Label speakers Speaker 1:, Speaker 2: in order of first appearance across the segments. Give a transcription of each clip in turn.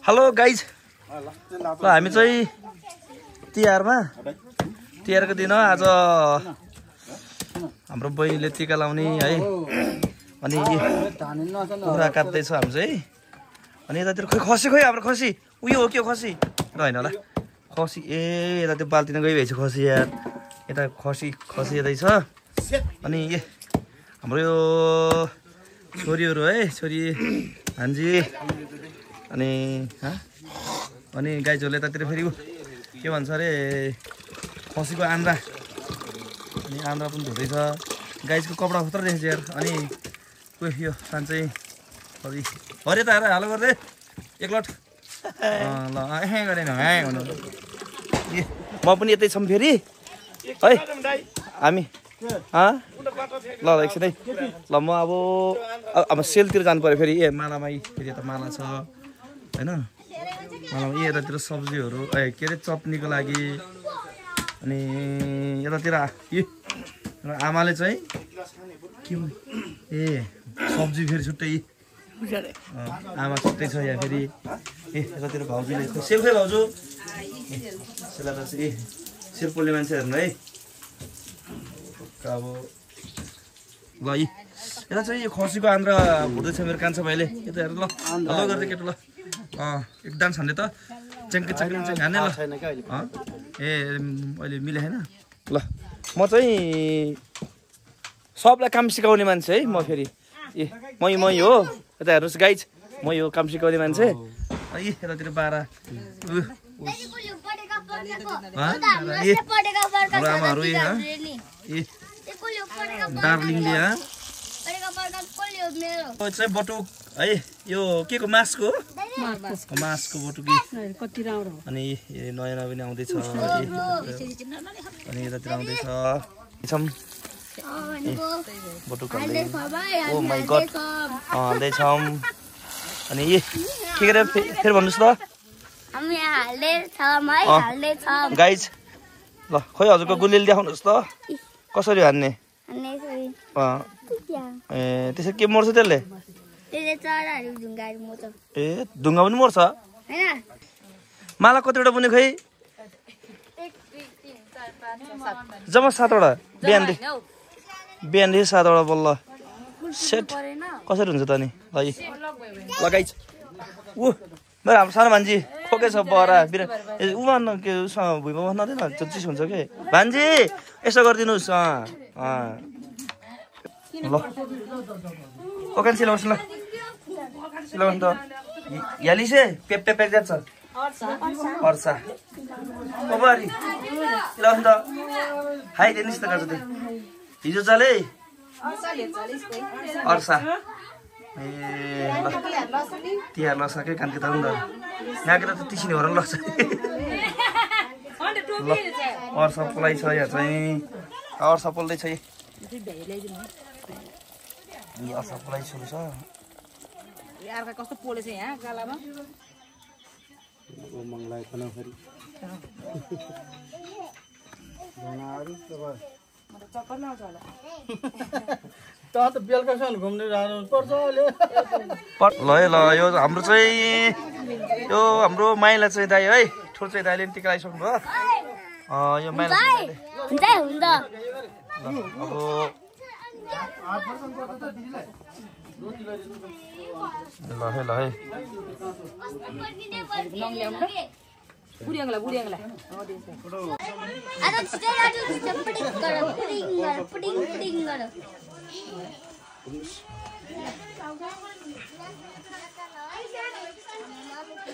Speaker 1: hello guys ल हामी चाहिँ तिहारको दिन आज हाम्रो बहिनीले टिका लाउने है अनि कुखुरा काट्दैछ हामी चाहिँ अनि यतातिर खसी हाम्रो खसी उयो हो के खसी र हैन होला खसी ए यता त्यो बाल्टिन गइरहेछ खसी यार यता खसी यतै छ अनि हाम्रो यो छोरीहरू है छोरी हान्जी अनि गाईजोले यतातिर फेरि के भन्छ अरे खसीको आन्द्रा अनि आन्द्रा पनि धुँदैछ गाईको कपडा खतरा रहेछ यार अनि यो साँच्चै हरे त हालो गर्दै एकलट ल गरेन भन्नु म पनि यतै छौँ फेरि है हामी ल एकछिन है ल म अब सेलतिर जानु पऱ्यो फेरि मालामै फेरि यता माला छ होइन मालामा यतातिर सब्जीहरू के अरे चटनीको लागि अनि यतातिर आमाले चाहिँ के सब्जी फेरि छुट्टै आमा छुट्टै छ यहाँ फेरि यतातिर भाउजूले सेलकै भाउजू सेला त सेल पोल्ने मान्छे हेर्नु है अब ल यता चाहिँ यो खसीको आन्द्रा हुँदैछ मेरो कान्छा भाइले यता हेर ल हल्लो गर्दै केटो ल एकदम छन्ने त च्याङ्के हान्ने ल अहिले मिले होइन ल म चाहिँ सबलाई काम सिकाउने मान्छे है म फेरि मै हो यता हेर्नुहोस् गाइज म यो काम सिकाउने मान्छे यतातिर बाह्र आमाहरू डार्लिङले चाहिँ बटुक है यो के को मासको बटुकी अनि नयाँ पनि आउँदैछ अनि यतातिर आउँदैछ बटुक ओ माई गड हाल्दैछौँ अनि के गरे फेरि भन्नुहोस् त गाइज ल खोइ हजुरको गुलिल देखाउनुहोस् त कसरी हान्ने त्यसरी के मर्छ त्यसले ढुङ्गा पनि मर्छ माला कतिवटा बुने खै जम्मा 7वटा बिहानदेखि 7वटा बल्ल सेट कसरी हुन्छ त नि ल गाइज मेरो हाम्रो सानो भान्जी खोकै छ बरा उमा के उसँग भुइँमा बस्न दिँदैन चिस हुन्छ के भान्जी यसो गरिदिनुहोस् ल ओके सिलाउनुहोस् ल सिलाउनु त यालिसे पेप जान्छ अर्सा ओबारी सिलाउनु त खाइदिनुहोस् त गाजु हिजो चले अर्सा ल तिहार लसके कानके त हुन्छ यहाँको त तिसिने हो र लग्छ ल अर्सा पोलाइ छ यहाँ चाहिँ अर्सा पोल्दैछ अर्सा पोलाइ सुरु छ
Speaker 2: कस्तो पोलेछ यहाँ गालामा चक्कर आउँछ होला
Speaker 3: त बेलुकासम्म घुम्ने जानु पर्छ
Speaker 1: ल यो हाम्रो चाहिँ यो हाम्रो माइला चाहिँ दाइ है ठुलो चाहिँ दाइले टिका लगाइसक्नु भयो यो माइला ल है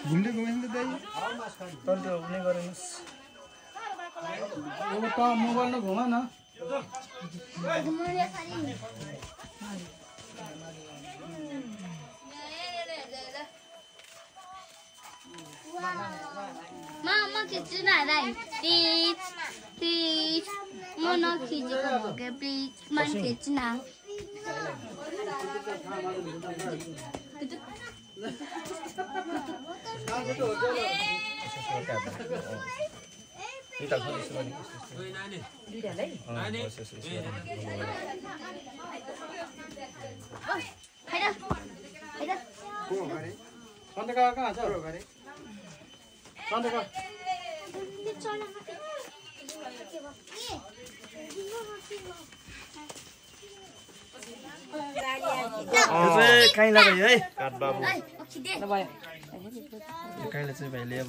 Speaker 3: घुम्दै घुम्दै दाइ
Speaker 1: तन्त्र हुने गरिनुहोस्
Speaker 3: मोबाइलमा घुमा न
Speaker 4: Mama खिच्छु न राई प्लिज म नखिचेको हो के प्लिज म खिच्छु न
Speaker 3: कहाँ छ
Speaker 1: काहीँ लगायो है काठ बाबु
Speaker 2: ल भयो
Speaker 1: काहीँले चाहिँ भाइले अब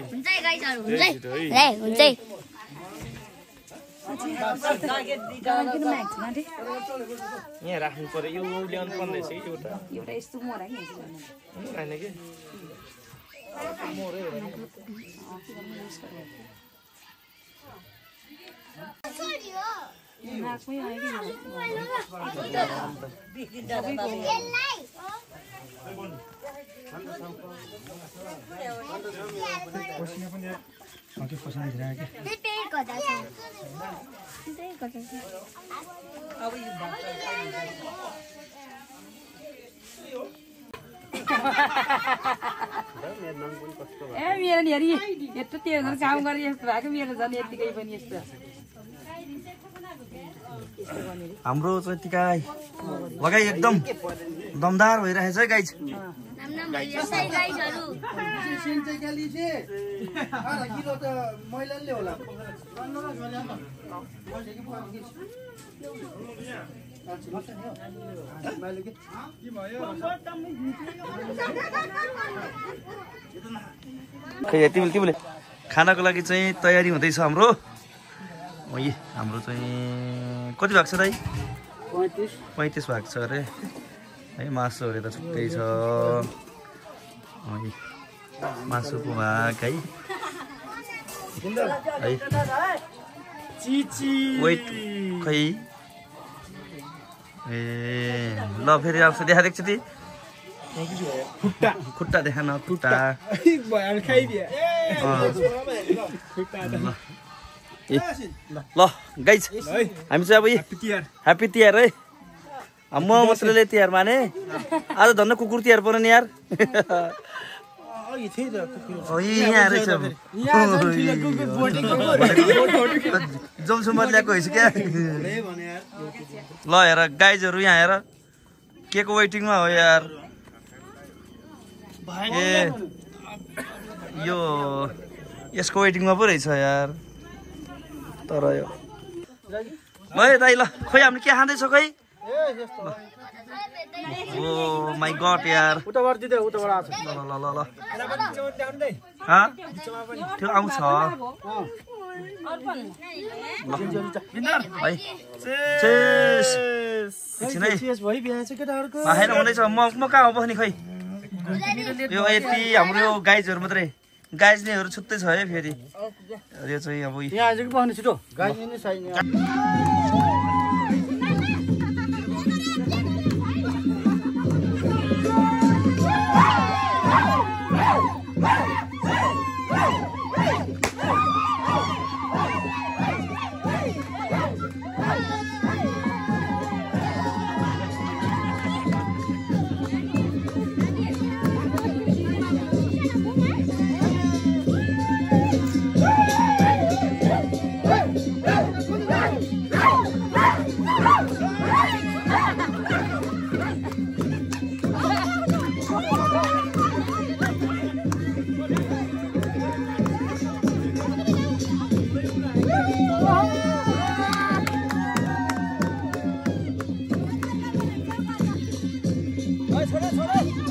Speaker 4: हुन्छ है गाइसहरु हुन्छ है
Speaker 1: यहाँ राख्नु पर्यो यो ल्याउनु पर्ने रहेछ कि
Speaker 2: एउटा यस्तो मरा कि
Speaker 1: होइन कि
Speaker 2: नाकमै आयो मेरो नि हेरी यत्रो त्यो काम गरेर यस्तो भएको मेरो झन् यतिकै पनि यस्तो
Speaker 1: हाम्रो चाहिँ टिकाइ लगाइ एकदम दमदार भइरहेछ है गाइज खै तिमीले खानाको लागि चाहिँ तयारी हुँदैछ हाम्रो हाम्रो चाहिँ कति भएको छ दाइ 35 भएको छ अरे है मासुहरू त छुट्टै छ मासुको भाग है वेट खै ए ल फेरि आउँछ देखाएको एकचोटि खुट्टा देखा न खुट्टा ल गाइज हामी चाहिँ अब ह्याप्पी तिहार है म मात्रैले तिहार माने आज धन्न कुकुर तिहार पर्यो नि यार यहाँ रहेछ जमसुमर ल्याएको होइन क्या ल हेर गाइजहरू यहाँ हेर के को वेटिङमा हो यार ए यो यसको वेटिङमा पो रहेछ यार तर यो है दाइ ल खोइ हामीले के खाँदैछौँ खै ओ माई गड यार ल त्यो आउँछ होइन हुँदैछ म कहाँ हो बस्ने खै यो यति हाम्रो यो गाइजहरू मात्रै गाइजनेहरू छुट्टै छ है फेरि यो चाहिँ अब छोरा